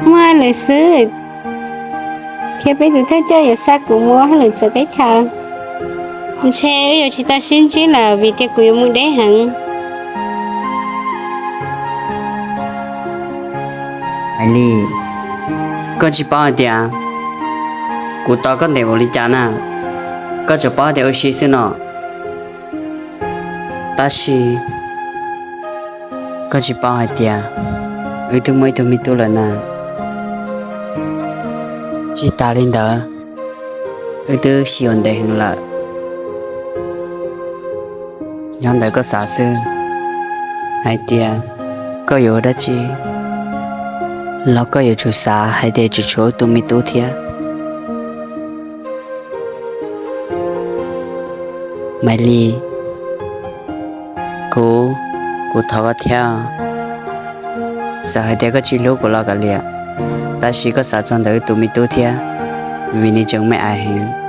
Muaj lwm xwb, thiab peb tus thawj coj yuav xa kuv mus ua hauj lwm txawv teb chaws. Ntshe wb yuav tsis tau sib ntsib lawm vim tias kuv yuav mus deb heev. Maiv Lis, koj tsis paub hais tias kuv tos koj ntev npaum li cas na, koj tsuas paub tias ua si xwb no. Tab sis koj tsis paub hais tias wb twb muaj ib tug me tub lawm na. Tsis tas li ntawd, wb twb sib yuav ntev heev lawm. Nyob ntawm koj xav xwb hais tias koj yuav ua dab tsi, los koj yuav tsum xav hais tias tseem tshuav wb tus me tub thiab. Maiv Lis, kuv, kuv thov koj thiab, txawm hais tias koj tsis hlub kuv los kav liam, tab sis koj xav txog ntawm wb tus me tub thiab, vim nws tseem me ais heev.